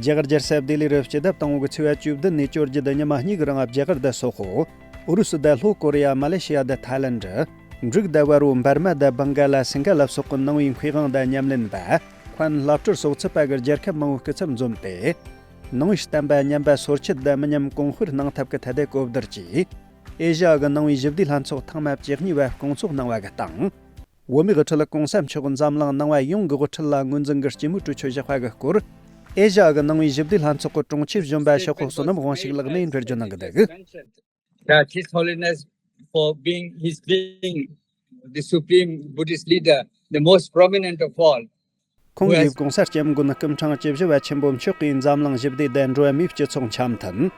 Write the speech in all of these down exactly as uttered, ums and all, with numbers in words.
རྒྱ་གར་རྒྱལ་ས་ལྡི་ལི་རུ་སྤྱི་ཟླ་དང་པོ་གི་ཚེས་པ་བཅུ་བདུན་ནས་བཅོ་བརྒྱད་ཉི་མ་གཉིས་ཀྱི་རིང་རྒྱ་གར་དང་སོག་པོ། ཨུ་རུ་སུ་དང་ལྷོ་ཀོ་རི་ཡ། མ་ལེ་ཤི་ཡ་དང་ཐའི་ལེནྡ། འབྲུག་དང་བར་བོད། འབར་མ་དང་བང་ག་ལ། སིང་ག་ལ་སོགས་ཀྱི་ནང་པའི་མཁས་དབང་དང་ཉམས་ལེན་པ། མཁན་བླ་སྤྲུལ་སོགས་ཚུད་པ་གི་རྒྱལ་ཁབ་མང་པོའི་སྐུ་ཚབ་འཛོམས་ཏེ། ནང་པའི་བསྟན་པ་ཉམས་པ་སོར་ཆུད་དང་མི་ཉམས་གོང་སྤེལ་གནང་ཐབས་ཀྱི་ཐད་དེ་གོ་བསྡུར་གྱིས། ཨེ་ཤ་ཡ་གི་ནང་པའི་ཞི་བདེའི་ལྷན་ཚོགས་ཐེངས་མ་བཅུ་གཉིས་པ་སྐོང་ཚོགས་གནང་བ་གི་སྟེང་། བོད་མིའི་དབུ་ཁྲིད་གོང་ས་མཆོག་འཛམ་གླིང་ནང་པ་ཡོངས་ཀྱི་དབུ་ཁྲིད་ལ་ངོས་འཛིན་གྱི་སྤྱི་མོས་གྲོས་ཆོད་བཞག་པ་གི་སྐོར། ཨེ་ཤ་ཡ་གི་ནང་པའི་ཞི་བདེའི་ལྷན་ཚོགས་ཀྱི་དྲུང་ཆེ་གཞོན་པ་ཤོག་ཁོག་བསོད་ནམས་དབང་ཕྱུག་ལགས་ནས་འགྲེལ་བརྗོད་གནང་གི་འདུག། That His Holiness, for being, his being the Supreme Buddhist leader, the most prominent of all, ཁོང་གིས་གོང་ས་སྐྱབས་མགོན་སྐུ་ཕྲེང་བཅུ་བཞི་པ་ཆེན་པོ་མཆོག་གིས་འཛམ་གླིང་ཞི་བདེ་དང་འགྲོ་བ་མིའི་སྤྱི་ཚོགས་འཆམ་མཐུན།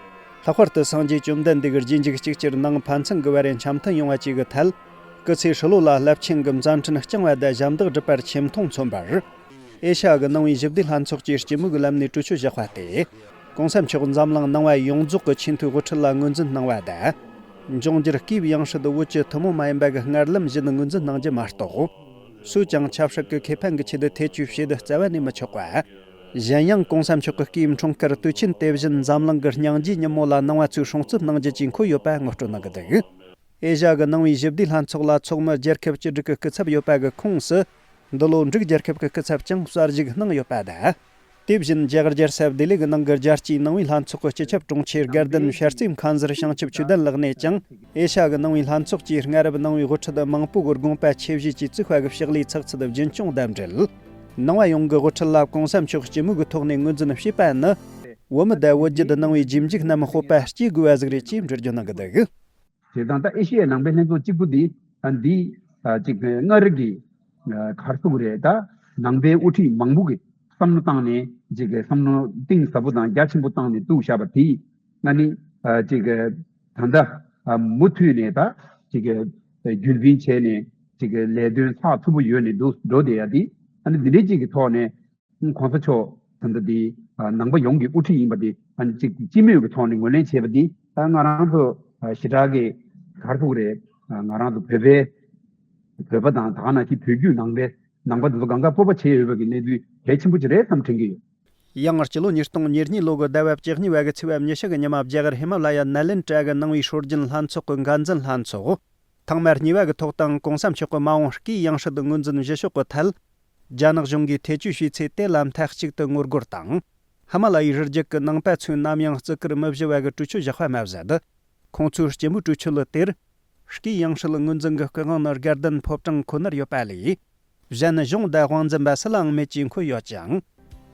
ལྷག་པར་དུ་སངས་རྒྱས་བཅོམ་ལྡན་འདས་ཀྱི་རྗེས་འཇུག་གཅིག་གྱུར་ནང་ཕན་ཚུན་གྱི་བར་འཆམ་མཐུན་ཡོང་བ་བཅས་ཀྱི་ཐད། སྐུ་ཚེ་ཧྲིལ་བོ་ལ་རླབས་ཆེན་གྱི་མཛད་འཕྲིན་བསྐྱངས་པ་དང་ཞབས་འདེགས་བསྒྲུབས་པར་ཆེ་མཐོང་མཚོན་པར། ཨེ་ཤ་ཡ་གི་ནང་པའི་ཞི་བདེའི་ལྷན་ཚོགས་ཀྱིས་སྤྱི་མོས་ཀྱི་ལམ་ནས་གྲོས་ཆོད་བཞག་པ་སྟེ། གོང་ས་མཆོག་འཛམ་གླིང་ནང་པ་ཡོངས་རྫོགས་ཀྱི་ཆེས་མཐོའི་དབུ་ཁྲིད་ལ་ངོས་འཛིན་གནང་བ་དང་། འབྱུང་འགྱུར་སྐབས་ཡང་སྲིད་བོད་ཀྱི་ཐུན་མོང་མ་ཡིན་པ་གི་སྔར་ལམ་བཞིན་ངོས་འཛིན་གནང་རྒྱུ་མ་གཏོགས། སུས་ཀྱང་ཆབ་སྲིད་ཀྱི་ཁེ་ཕན་གྱི་ཆེད་དུ་ཐེ་བྱུས་བྱེད་རྩ་བ་ནས་མི་ཆོག་པ། གཞན་ཡང་གོང་ས་མཆོག་གི་སྐུའི་འཁྲུངས་སྐར་དུས་ཆེན་དེ་བཞིན་འཛམ་གླིང་གི་སྙིང་རྗེའི་ཉིན་མོ་ལ་ནང་པ་ཚོས་སྲུང་བརྩི་གནང་རྒྱུ་བཅས་འཁོད་ཡོད་པ་ངོ་སྤྲོད་གནང་གི་འདུག། ཨེ་ཤ་ཡ་གི་ནང་པའི་ཞི་བདེའི་ལྷན་ཚོགས་ལ་ཚོགས་མི་རྒྱལ་ཁབ་བཅུ་དྲུག་གི་སྐུ་ཚབ་ཡོད་པ་གི་ཁོངས་སུ། འདི་ལོ་འབྲུག་རྒྱལ་ཁབ་ཀྱི་སྐུ་ཚབ་ཀྱང་གསར་ཞུགས་གནང་ཡོད་པ་དང་། དེ་བཞིན་རྒྱ་གར་རྒྱལ་ས་ལྡི་ལི་གི་ནང་གི་རྒྱལ་སྤྱིའི་ནང་པའི་ལྷན་ཚོགས་ཀྱི་སྤྱི་ཁྱབ་དྲུང་ཆེ་དགའ་ལྡན་དཔྱལ་བརྩེགས་མཁན་ཟུར་བྱང་ཆུབ་ཆོས་ལྡན་ལགས་ནས་ཀྱང་། ཨེ་ཤ་ཡ་གི་ནང་པའི་ལྷན་ཚོགས་ཀྱིས་སྔ་རབས་ནང་པའི་དབུ་ཁྲིད་མང་པོ་གི་དགོངས་པ་ཆེ་བཞེས་ཀྱིས་བཙུགས་པ་གི་ཕྱག་ལས་ཚགས་ཚུད་རྒྱུན་སྐྱོང་དང་འབྲེལ། ནང་པ་ཡོངས་ཀྱི་དབུ་ཁྲིད་ལ་གོང་ས་མཆོག་སྤྱི་མོས་ཀྱི་ཐོག་ནས་ངོས་འཛིན་བྱས་པ་ནི། བོད་མི་དང་བོད་བརྒྱུད་ནང་པའི་རྗེས་འཇུག་རྣམས་སྤོབས་པ་སྐྱེ་དགོས་པ་ཟིག་རེད་ཅེས་འགྲེལ་བརྗོད་གནང་གི་འདུག། བྱས་ཙང་ད་ཨེ་ཤི་ཡའི་ནང་པའི་ལྷན་ཚོགས་གཅིག་པུ་འདི་ད་འདི་ཨ་ཅིག་མངའ་རིས་ཀྱི་ཨ་ག་རེ་ཟེར་དགོས་རེད། ད་ནང་པའི་དབུ་ཁྲིད་མང་པོ་གིས་བསམ་བློ་བཏང་ནས་ཅིག་བསམ་བློ་གཏིང་ཟབ་པོ་དང་རྒྱ་ཆེན་པོ་བཏང་ནས་བཙུགས་བཞག་པ་དེས་ང་ནི་ཨ་ཅིག་ད་ལྟ་ཨ་མུ་མཐུད་ནས་ད་ཅིག་རྒྱུན་འཛིན་བྱས་ནས་ཅིག་ལས་དོན་ཚགས་ཚུད་པོ་ཡོད་ནས་འདུག་འགྲོ་བསྡད་ཡ་དེ་ཨ་ནི་འདི་འདྲའི་ཅིག་གི་ཐོག་ནས། གོང་ས་མཆོག་ད་ལྟ་འདི་ནང་པ་ཡོངས་ཀྱི་དབུ་ཁྲིད་ཡིན་པ་འདི་ཨ་ནི་གཅིག་སྤྱི་མོས་ཀྱི་ཐོག་ནས་ངོས་ལེན་བྱས་པ་འདི་ད་ང་རང་ཚོ་ཞེ་དྲག་གི་ག་རེ་ཟེར་དགོས་རེད། ང་རང་ཚོ་བོད་པའི་བོད་པ་དང་ད་ག་ནང་བཞིན་བོད་བརྒྱུད་ནང་པའི་ནང་པ་འདི་ཚོ་གང་ག་སྤོབས་པ་བྱེད་འོས་པ་གི་གནས་ཚུལ་གལ་ཆེན་པོ་ཅིག་རེད་བསམ་དྲན་གྱི་ཡོད། ཡང་སྤྱི་ལོ་ཉིས་སྟོང་ཉེར་གཉིས་ལོ་གི་ཟླ་བ་བཅུ་གཉིས་པ་གི་ཚེས་པ་ཉི་ཤུ་གི་ཉི་མ་རྒྱ་གར་ཧི་མ་ལ་ཡ་ནཱ་ལེནྡྲ་གི་ནང་པའི་སྲོལ་རྒྱུན་ལྷན་ཚོགས་ཀྱི་འགན་འཛིན་ལྷན་ཚོགས། ཐེངས་མ་གཉིས་པ་གི་ཐོག་དང་གོང་ས་མཆོག་གི་མ་འོངས་སྐུའི་ཡང་སྲིད་ངོས་འཛིན་བཞེས་ཕྱོགས་ཀྱི་ཐད། རྒྱ་ནག་གཞུང་གིས་ཐེ་བྱུས་བྱས་ཚེ་དེ་ལ་མཐའ་གཅིག་ཏུ་ངོ་རྒོལ་དང་། ཧི་མ་ལ་ཡའི་རི་རྒྱུད་ཀྱི་ནང་པ་ཚོས་ནམ་ཡང་བརྩི་བཀུར་མི་བྱེད་པ་གི་གྲོས་ཆོད་བཞག་པ་མ་ཟད། ཁོང་ཚོའི་སྤྱི་མོས་གྲོས་ཆོད་ལ་དེར། སྐུའི་ཡང་སྲིད་ངོས་འཛིན་གྱི་སྐུ་དབང་ནི་དགའ་ལྡན་ཕོ་བྲང་ཁོ་ནར་ཡོད་པ་ལས། གཞན་གཞུང་དང་དབང་འཛིན་པ་སུ་ལའང་མེད་ཅེས་འཁོད་ཡོད་ཅིང་།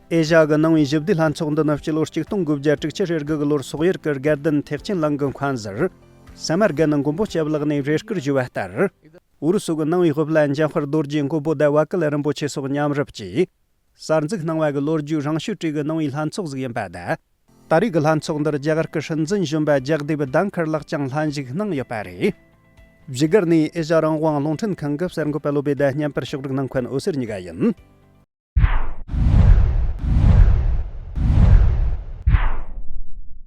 ཨེ་ཤ་ཡ་གི་ནང་པའི་ཞི་བདེའི་ལྷན་ཚོགས་འདི་ནི་སྤྱི་ལོ་ཆིག་སྟོང་དགུ་བརྒྱ་དྲུག་ཅུ་རེ་དགུ་གི་ལོར་སོག་ཡུལ་གྱི་དགའ་ལྡན་ཐེག་ཆེན་གླིང་གི་མཁན་ཟུར་ས་མར་གན་མགོན་པོ་སྐྱབས་ལགས་ནས་རེ་སྐུལ་ཞུས་པ་ལྟར། ཨུ་རུ་སུ་གི་ནང་པའི་སློབ་གླིང་འཇམ་དཔལ་རྡོ་རྗེ་མགོན་པོ་དང་བ་ཀུ་ལ་རིན་པོ་ཆེ་སོགས་མཉམ་རུབ་ཀྱིས་གསར་འཛུགས་གནང་བ་གི་ལོ་རྒྱུས་རིང་ཤོས་གྲས་ཀྱི་ནང་པའི་ལྷན་ཚོགས་ཟིག་ཡིན་པ་དང་། ད་རེས་ཀྱི་ལྷན་ཚོགས་འདིར་རྒྱ་གར་གྱི་སྲིད་འཛིན་གཞོན་པ་ཇག་དིབ་དྷན་ཁར་ལགས་ཀྱང་ལྷན་ཞུགས་གནང་ཡོད་པ་རེད། བཞུགས་སྒར་ནས་ཨེ་ཤ་རང་དབང་རླུང་འཕྲིན་ཁང་གི་གསར་འགོད་པ་བློ་བྷེ་དང་མཉམ་པར་ཕྱོགས་སྒྲིག་གནང་མཁན་འོད་ཟེར་གཉིས་ཀ་ཡིན།